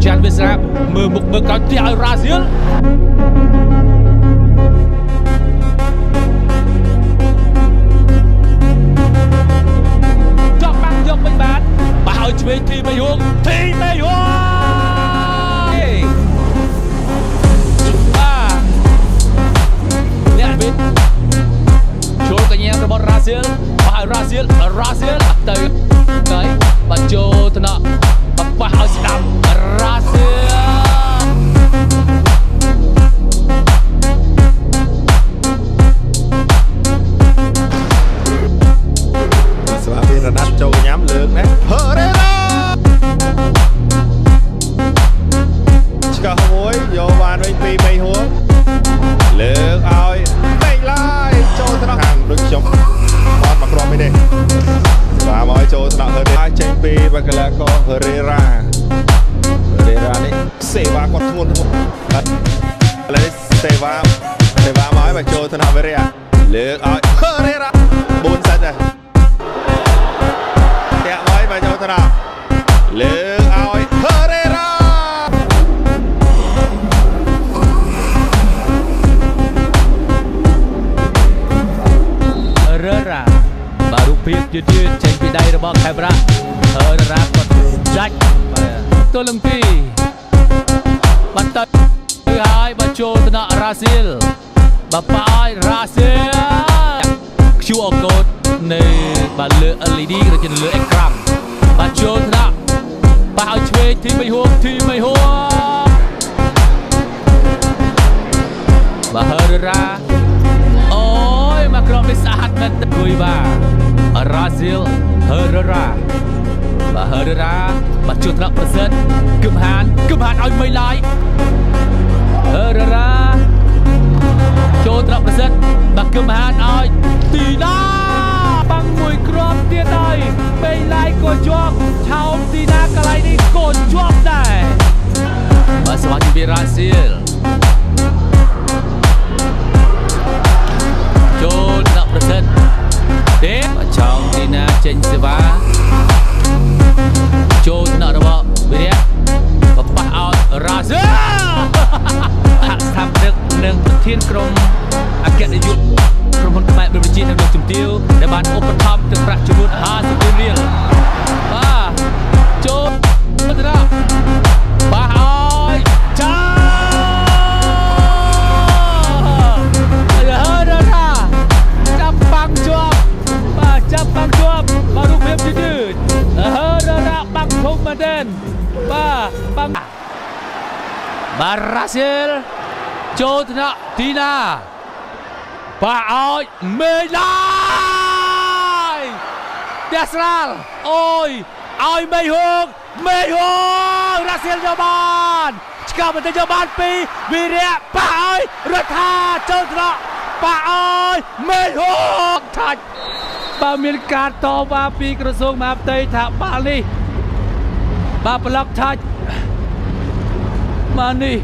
ចាន់វាស្រាប់មើលមុខមើលក្រោយផ្ទះឲ្យរ៉ាស៊ីលចប់បាំងយកវិញបានប៉ះឲ្យឆ្វេងធីមេហួងធីមេហួងបាទអ្នកវិញចូលកញ្ញារបស់រ៉ាស៊ីលប៉ះឲ្យរ៉ាស៊ីលរ៉ាស៊ីលទៅទៅបាទចូលថ្នាក់ប៉ះឲ្យស្ដាំរ៉ាស៊ីល ស្វាពីរណាត់ចូលញ៉ាំលើកណាហឺរ៉េរ៉ាឆ្កឹះមួយយកបានវិញពីមេហួងលើកឲ្យពេកឡាយចូលថ្នាក់ខាងដូចខ្ញុំអត់មកក្រុមនេះទេស្វាមកឲ្យចូលថ្នាក់ហឺរ៉េចេញពីបកលាករហឺរ៉េរ៉ាហឺរ៉េរ៉ានេះសេវាគាត់ធ្ងន់ធ្ងរឥឡូវនេះសេវាសេវាមកឲ្យមកចូលថ្នាក់វេរៈលើកឲ្យហឺរ៉េរ៉ា4សិនដែរ តាក់ไว้មកចូលថ្នាក់លើកឲ្យហឺរ៉េរ៉ា ររ៉ាបាទរូបភាពយឺតយឺតចេញពីដៃរបស់ខេមរៈររ៉ាគាត់ចាច់បាទទល់នឹងទីបាទទៅហើយបាទចូលថ្នាក់រ៉ាស៊ីលបាទប៉ឲ្យរ៉ាស៊ីល QR code នៅបាទលើ LED ក៏ដូចជាលើអេក្រង់បាទចូលថ្នាក់ប៉ះឲ្យឆ្វេងធីមីហួងធីមីហួងបាទហឺរ៉ាអូយមកក្រុមនេះស្អាតមែនទែនគួយបាទរ៉ាស៊ីលហឺរ៉ាបាទហឺរ៉ាបាទជួថ្នាក់ប្រសិទ្ធគឹមហានគឹមហានឲ្យមេឡាយហឺរ៉ាចូលថ្នាក់ប្រសិទ្ធបាទគឹមហានឲ្យទីណាបាំងមួយគ្រាប់ទៀតហើយមេឡាយក៏ជាប់ឆោមទីណាកន្លែងនេះក៏ជាប់ដែរបាទស្វាគមន៍ពីរ៉ាស៊ីលចូលថ្នាក់ប្រសិទ្ធទេបាទឆោមទីណាចេញសេវាចូលថ្នាក់របស់វីរៈបប៉ះឲ្យរ៉ាស៊ីល អស្ថាបនិកនិងប្រធានក្រុមអគ្គនាយកក្រុមហ៊ុនខ្មែរបិវិជ្ជានិងលោកជំទាវដែលបានឧបត្ថម្ភទឹកប្រាក់ចំនួន50លានរៀលបាទចូលទៅដល់ប៉ះឲ្យចារ៉ាចាប់បាំងជាប់បាទចាប់បាំងជាប់បាទរូបភាពយឺតហឺរ៉ាបាំងធំមែនទែនបាទបាំងបាទរ៉ាស៊ីលចូលថ្នាក់ទីណាប៉ះឲ្យមេឡាយផ្ទះស្រាលអូយឲ្យមេហួងមេហួងរ៉ាស៊ីលយកបានឆ្កាបន្តិចយកបានពីវីរៈប៉ះឲ្យរដ្ឋាចូលថ្នាក់ប៉ះឲ្យមេហួងថាច់បើមានការតវ៉ាពីក្រសួងមហាផ្ទៃថាបាល់នេះបាទប្លុកថាច់បាទនេះ